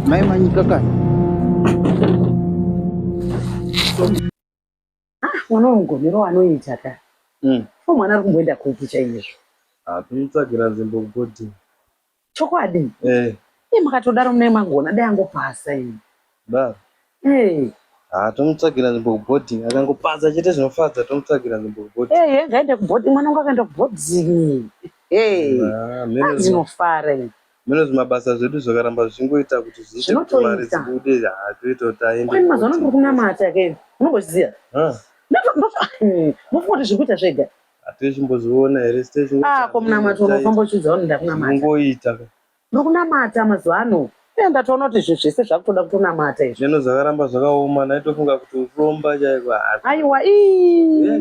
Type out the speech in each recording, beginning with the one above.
Mai Manyika kani. Ah, mwana wemugomero anoita ka. Ko mwana ari kumboenda kupi chaizvo? Ah, tomutsvagira nzvimbo kuboarding. Chokwadi? Eh. Iye makatodaro mune magona dai angopasa ini. Baba. Eh. Ah, tomutsvagira nzvimbo kuboarding. Akangopasa chete zvinofadza tomutsvagira nzvimbo kuboarding. Eh, ngaende kuboarding mwana wangu akaenda kuboarding. Eh. Ah, meno ndinofara ini. Meno zvimabasa zvedu zvakaramba zvichingoita kuti zviite kuti mari Zvinotoita. dzibude, ah, toita kuti aende Kwani mazuva ano kuboarding. ndiri kunamata ke. Unombozviziva? Ah. Mufunga kuti zviri kuita zvega. Hatichimbozviona here station? Ah, ko munamato unofamba uchiudza vanhu ndakunamata. Kungoita. Ndiri kunamata mazuva ano. Eh, ndatoona kuti zvinhu zvese zvakutoda kutonamata izvi. Zvino zvakaramba zvakaoma, ndaitofunga kuti uromba chaiko. Ah, Aiwa, ii.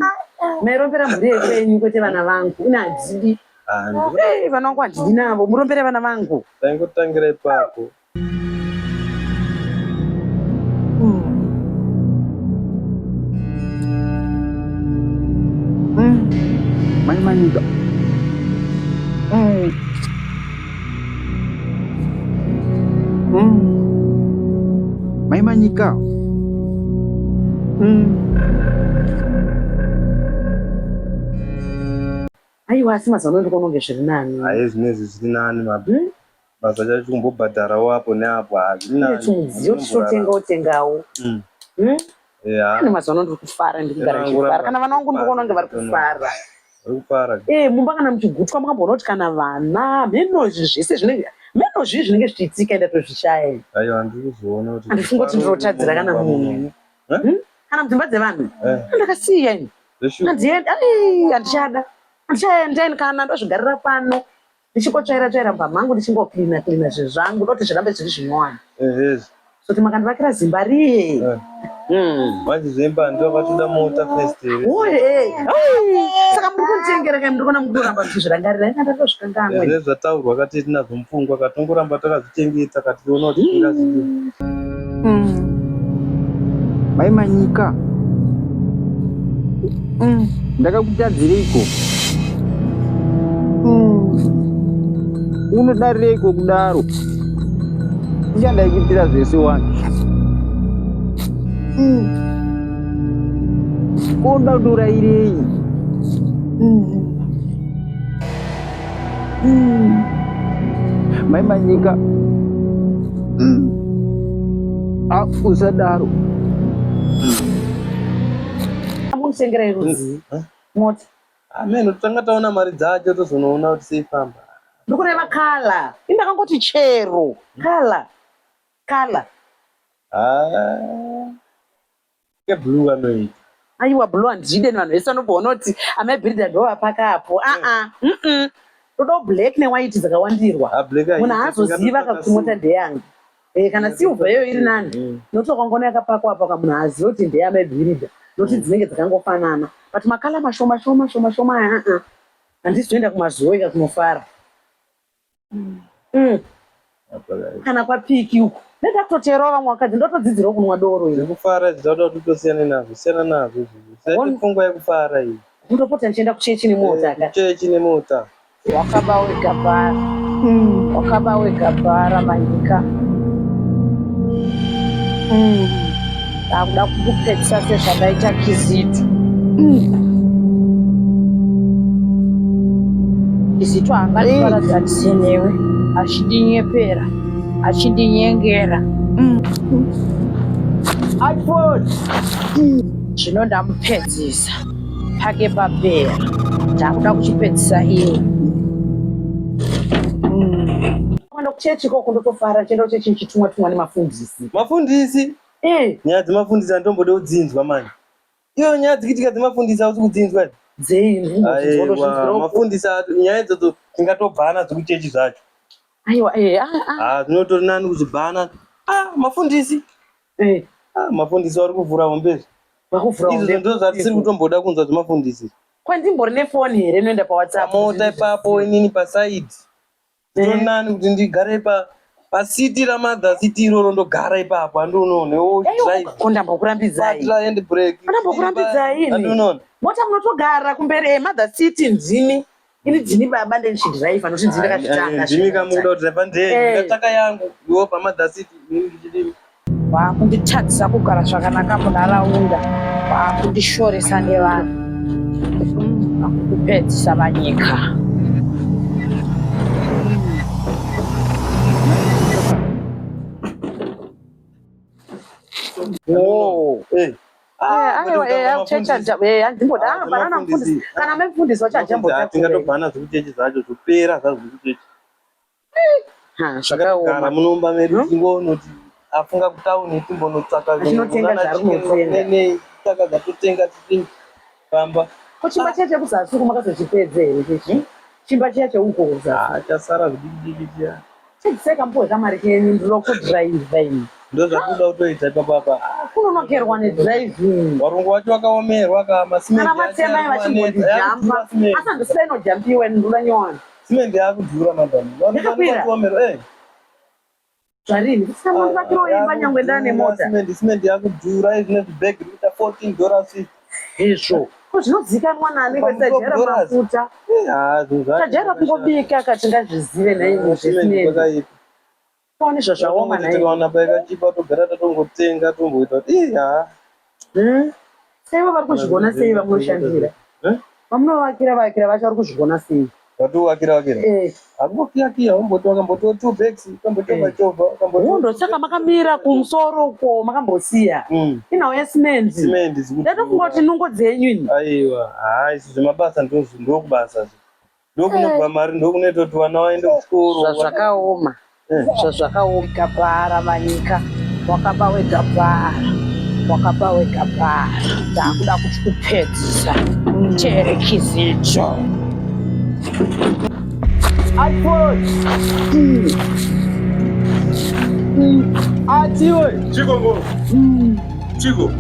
Mairombera mhuri yekwenyu kwete vana vangu. Ini handidi. ah, Eh, vana vangu handidi navo. Murombere vana vangu. Taingotangira ipapo. Mai Manyika. Mai Manyika. Aiwa, asi mazuva ano ndikuona kunge zviri nani. Hayi, zvinezvi zviri nani mabasa acho kumbobhadharawo apo neapo hazviri Ine nani. tumudziyo tichitotengawo tengawo. Yeah. Ane mazuva ano ndiri kufara, ndiri kugara ndichifara. Kana vana vangu ndiri kuona kunge vari kufara. Vari kufara. Eh, mumba kana muchigutwa makamboona kuti kana vana mheno izvi zvese zvinenge mheno zvii zvinenge zvichiitika ndatozvishaya. Aiwa, handiri kuzoona kuti Handifungi kuti ndinotadzira kana munhu. Eh? Kana mudzimba dzevanhu. Eh. Ndakasiya ini. Zveshuwa. Handienda, ai, handichada. Handichaenda ini kana ndozvigarira pano. Ndichingotsvaira tsvaira mumba mangu ndichingoklina klina zvinhu zvangu ndoti zvirambe zviri zvinyowani. Ehe. So kuti makandivakira zimba riye. Eh. Manje zvemba ndo vatoda mota first here. Oye, eh. Ai, saka muri kunditengera kai muri kuona mukutoramba muchizvirangarira ina ndatozvikanganwa. Zve zvataurwa kati tinazvo mupfungwa katongoramba takazvichengeta kationa kuti tingazvidi. Mai Manyika. Ndakakutadzireiko? Unodarireiko kudaro? Ichandaikuitira zvese wani. Ko unoda kundiurayirei? Mai Manyika. Ah, usadaro. Munditengera irudzi mota. Amen, tanga taona mari dzacho tozonoona kuti seifamba. Ndikureva kala. Ini ndakangoti chero. Kala. Kala. Ah. Ke blue vanoita. Aiwa blue handide vanhu vese vanomboona kuti amai Bhiridha ndo vapakapo. Ah ah. Ndoda black newhite dzakawandirwa. Ah, black Munhu haiti, haazoziva tingatotaka kakuti mota ndeyangu. Eh, kana silver iyoyo iri nani. Nokuti wakangoona yakapakwa apa munhu haazivi kuti ndeyamai Bhiridha. Nokuti dzinenge dzakangofanana. But makala mashoma shoma shoma shoma aya ah ah. Handisi kuenda kumazuva ika kunofara. Kana kwapiki uko. Ndakatoterawo vamwe vakadzi ndotodzidzirawo kunwa doro ini. Zvekufara izvi zvauda kuti utosiyane nazvo, siyana nazvo izvi. Usaite pfungwa yekufara iyi. Ndopota ndichienda kuchechi nemota ka. Kuchechi nemota. Wakaba wega bhara. Wakaba wega bhara Manyika. Ndakuda kukupedzisa sezvandaita Kizito. Kizito haangandiparadzanise newe achindinyepera achindinyengera. Zvino ndamupedzisa pake papera. Ndakuda kuchipedzisa iwe. Kuenda kuchechi ikoko ndotofara ndichienda kuchechi ndichitumwa tumwa nemafundisi. Mafundisi? Eh. Nyaya dzemafundisi handitombode kudzinzwa manje. Iyo nyaya dzikiitika dzemafundisi hausi kudzinzwa here? Dzei Aiwa, mafundisi nyaya idzodzo tingatobhana dzekuchechi zvacho. Aiwa, eh, ah, ah. Ah, zvinotori nani kuzvibhana. Ah, mafundisi. Eh. Ah, mafundisi vari kuvhura hombe izvi. Vakuvhura hombe. Izvozvo ndizvo zvatisiri kutomboda kunzwa zvemafundisi. Kwandimbori nefoni here inoenda paWhatsApp? Pamota ipapo inini pasaidi. Zvitori nani kuti ndigare pa pasiti ramadha siti iroro ndogara ipapo handinoona iwe drive. Ko ndambokurambidzai. Patla and break. Ndambokurambidzai ini. Handinoona. Mota munotogara kumberi eh, mother city ndini. Ini ndini baba ndendichidhiraivha nokuti ndini ndakazvitanga. Ndimi kamuda kudhiraivha ndee Eh. ndakatsvaka yangu iwo pamother seat inini ndichidini. Wakunditadzisa kugara zvakanaka munharaunda, wakundishoresa nevanhu, wakundipedzisa manyika. Oh. Eh. Eh, aiwa, eh, akuchecha eh, handimboda. Ah, Ah, banana zvemafundisi. mufundisi. Kana mai mufundisi wacho Tingatobhana hachambota. zvekuchechi zvacho zvopera zvazvo zvekuchechi. Ha, Takagara zvakaoma. munomba medu Hmm? tingonoti afunga kutauni timbonotsvaka Achinotenga zvaari tsvaka zvatotenga tichifamba. Ko chimba chiya chekuzasi uko makazochipedza here chechi? Chimba chiya cheuko kuzasi. Ah, chasara zvidiki diki chiya. Chedzisai kamupuwe kamari kenyu ndinoda kudhiraivha ini. Ndozvatoda kutoita ipapo apa. Kunonokerwa nedhiraivhing. Varungu vacho vakaomerwa ka masimende Kana matema vachimbondijamba. Asi handisida inojambiwa ini ndoda nyowani. Simende yakudhura madam. Vanhu Yakakwira? vanotomerwa eh. Zvarini? Kusina munhu vakiro imba nyangwe ndane mota. Simende simende yakudhura izvi bag rikuita 14 dollars. Hezvo. Ko zvinozikanwa nani Pamusoro kwetajaira dollars. mafuta. Eh, ah, zvinhu zvacho. Tajaira kungobika akati ngazvizive nhaimi Simende zvesimende. kwakaipa. Paone zvazvaoma nhaimi. Tikaona paikachipa togara tatongotenga tomboita kuti ih ha. Hmm? Sei vari kuzvigona sei vamunoshandira? Eh? Vamunovakira vakira vacho vari kuzvigona sei? Vatiwakira wakira. Eh. Hakungokiya kiya umboti wakambotiwa two bags, ukambochova chova, ukambotiwa. Hondo saka makamira kumusoro uko makambosiya. Inhau yesimendi. Simende zikudhura. Ndatofunga kuti nungo dzenyu ini. Aiwa, haa izvi zvemabasa ndokubasa. Ndokunobva mari ndokunoita kuti vana vaende kuchikoro. Zvazvakaoma. Eh. Zvazvakaoma. Gabhara manyika, wakaba wega bhara, wakaba wega bhara. Ndakuda kuti kupedzisa chere kizidzo. Atiwe. Chiko ngoro. Chiko.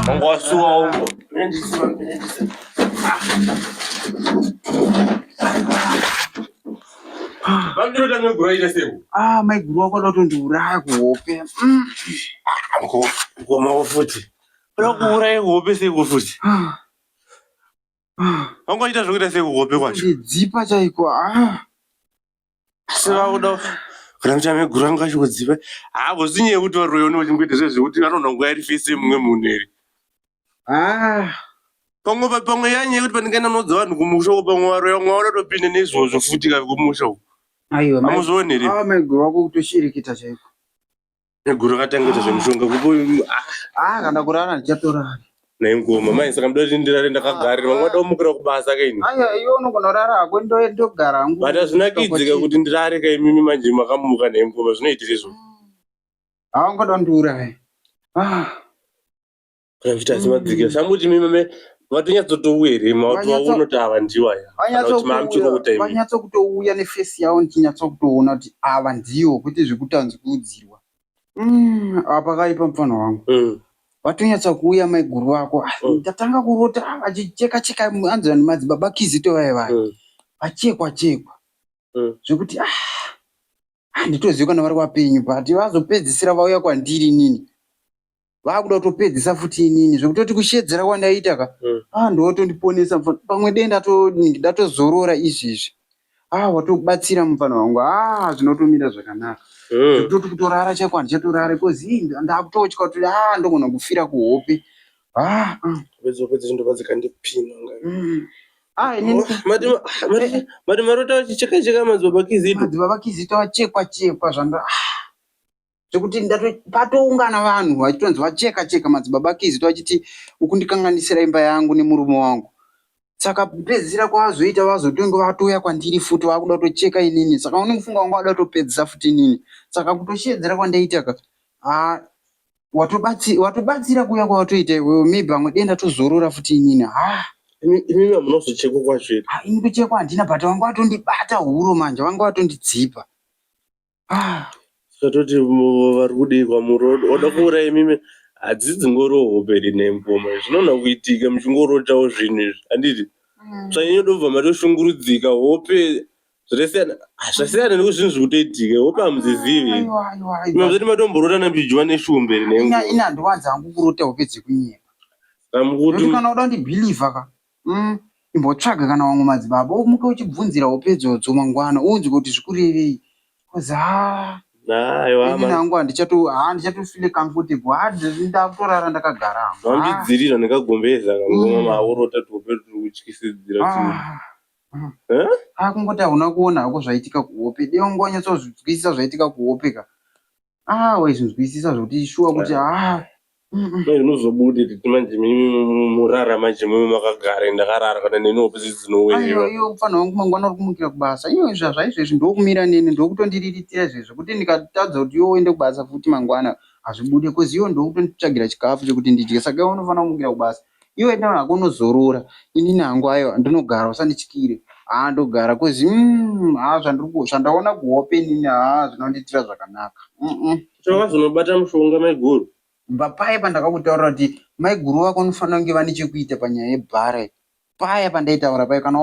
Wangu wasuwa wangu. Vandinoita negura ite seku. Ah, maiguru wako ada kutondiuraya kuhope. Ngoma futi. Uda kuuraya kuhope seku futi. Ah. Ah, Wangu waita zvekuita seku kuhope kwacho. Ndidzipa chaiko. Ah. Asi vakuda kana kuti ameguru angu achikudzipa. Hakusi nyaya yekuti varoyi une uchingoita zvezvekuti vanoona nguva iri fesi yemumwe munhu here. Ah. Pamwe pamwe yanyaya yekuti panenge ndanoudza vanhu kumusha uko pamwe varoyi vamwe vanotopinda neizvozvo futi ka kumusha uko. Aiwa. Hamuzvioni here? Ah, maiguru wako kutoshirikita chaiko. Neguru akatanga kuita zvemushonga kupo Ah, kana kurara ndichatorara. naye ngoma mai saka muda kuti ndirare ndakagarira vamwe vada kumukira kubasa kaini. Aiwa, iwe unogona kurara hako ndogara hangu. But hazvinakidzika kuti ndirare kaimimi manje makamuka naye ngoma zvinoitira izvo. Ah, ungada kundiuraya. Ah. Kana muchiti asi madzikira samuti mimi mame vatonyatsotouya here mawatovaona kuti ava ndiwo aya kana kuti mamuchirota imi. Vanyatso kutouya nefesi yavo ndichinyatso kutoona kuti ava ndiwo kwete zvekutanzi kuudzirwa. Apa kaipa mufana wangu. Vatonyatsa kuuya maiguru vako. Ah, Ndatanga kurota ah, vachicheka cheka hanzi vanhu madzibaba kizito vaya vaya. Vachekwa chekwa. Zvekuti ah handitozivi kana vari vapenyu but vazopedzisira vauya kwandiri inini. Vakuda kutopedzisa futi inini zvekutoti kushedzera kwandaita ka. Ah ndotondiponesa mufana. Pamwe dei ndatozorora izvezvi. Ah watobatsira mufana wangu. Ah zvinotomira zvakanaka. Zvekutoti kutorara chaiko handichatorara because ii ndakutotya kuti ah ndogona kufira kuhope. Ah ah. Pedza pedza ndobva dzikandipina nga. Ah inini Mati mati mati marota vachicheka cheka madzibaba kizito. madzibaba kizito vachekwa chekwa zvanda ah. Zvekuti patoungana vanhu vachitonzi vacheka cheka madzibaba kizito vachiti ukundikanganisira imba yangu nemurume wangu. Saka kupedzisira kwavazoita vazotonge vatouya kwandiri futi vakuda kutocheka inini. Saka unofunga vanga vada kutopedzisa futi inini. Saka kutoshedzera kwandaita ka ah watobatsira kuuya kwawatoita iwewe maybe pamwe dei ndatozorora futi inini. Ah Imi hamunozochekwa kwacho here? Ah, ini kuchekwa handina but vanga vatondibata huro manje vanga vatondidzipa. Ah. Saka toti vari kudii kwamuri oda kuuraya imimi hadzisi dzingoriwo hope here nemboma zvinogona kuitika muchingorotawo zvinhu izvi handiti zvanyanya dobva matoshungurudzika hope zvasiyana zvasiyana nekuzvinhu zviri kutoitika hope hamudzizivi Aiwa aiwa aiwa. imi musati matomborota nambijiwa neshumbe here Ina nenguva ina handiwanzi hangu kurota hope dzekunyepa. Kamukuti kana uda kundibhilivha ka imbotsvaga kana vamwe madzibaba umuke uchibvunzira hope idzodzo mangwana unzwe kuti zvikurevei bcause haa Aiwa inini hangu handichato haa ndichatofile comfortable haa ndakutorara ndakagara hangu. Ah, Mambidzirira nekagombeza kangoma maurota tuhope turi kutyisidzira kuti ah. Eh? Ah, kungoti hauna kuona hako zvaitika kuhope dai wanga wanyatsozvinzwisisa zvaitika kuhope ka ah waizvinzwisisa zvokuti shuwa kuti ah Mai zvinozobude titi manje mimi murara manje mimi makagara ndakarara kana neni hope Aiwa dzinoweva. iwe mufana wangu mangwana uri kumukira kubasa iyo izvi zvaizvezvi ndokumira neni ndokutondiriritira izvezvi kuti ndikatadza kuti iwe uende kubasa futi mangwana hazvibude kozi iwe ndokutonditsvagira chikafu chekuti ndidye saka iwe unofanira kumukira kubasa iwe enda hako unozorora inini hangu aiwa ndinogara usandityire haa ndogara kozi haa zvandaona kuhope inini haa zvinondiitira zvakanaka mm. Chakazonobata mushonga maiguru. Kubva paya pandakakutaurira kuti maiguru vako vanofanira kunge vane chekuita panyaya yebhara iyi. Paya pandaitaura paya kana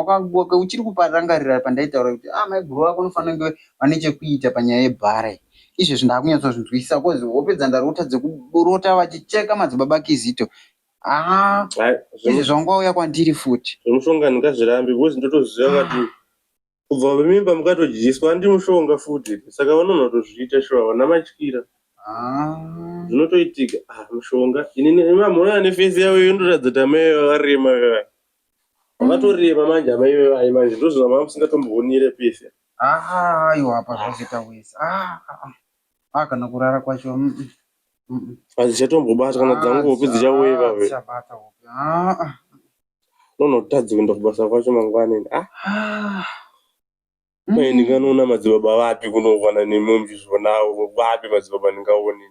uchiri kuparangarira pandaitaura kuti ah maiguru vako vanofanira kunge vane chekuita panyaya yebhara iyi. Izvezvi ndakunyatsozvinzwisisa kozi hope dzandarota dzekurota vachicheka madzibaba Kizito. Ah, Hai, izvezvi wanga wauya kwandiri futi. Zvemushonga ndingazvirambi because ndotoziva kuti kubva pamimba mukatodyiswa handi mushonga futi saka vanogona kutozviita shuwa vana matyira. Ah. Zvinotoitika ah mushonga inini mamuona nefesi yavo iyo inotoratidza kuti amai vakarema vevai. Vakatorema manje amai vevai manje ndozvamanga musingatomboonire pese. Ah, aiwa apa zvazoita wese. Ah, ah, ah. Ah, kana kurara kwacho. Hadzichatombobata kana dzangu hope dzichaweva Ah, ve. dzichabata hope. Ah, ah. Nonotadza kuenda kubasa kwacho mangwana ini. Ah, Ah. mai ndinganoona madzibaba vapi kunokwana nemi muchizvionawo vapi madzibaba ndingaone.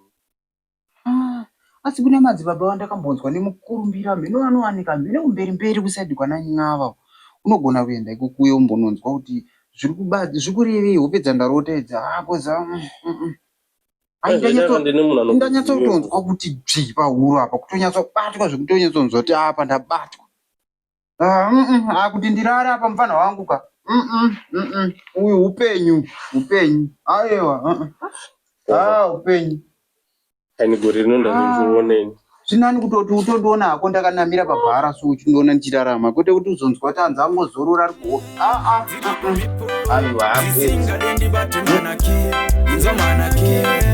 Ah, asi kune madzibaba vandakambonzwa nemukurumbira mheno vanowanika mheno kumberi mberi kusaidi kwananyava unogona kuenda ikokuyo umbononzwa kuti zviri kurevei hope dzandarota idzi ah koza Ai, Ndine munhu anokuziva. ndanyatsotonzwa kuti dzvi pahuro apa kutonyatsobatwa zvekutonyatsonzwa kuti apa ndabatwa Ah, ah, kuti ndirare apa mufana wangu ka uyu upenyu upenyu aiwa Ah, upenyu Ani gore rino ndazozviona ini. Zvinani kutoti utondiona hako ndakanamira pabhara so uchindiona ndichirarama kwete kuti uzonzwa kuti anzi angozorora ari kuhope ah, ah, ah, ah. Aiwa hapezi. Singade ndibate manake, inzo manake.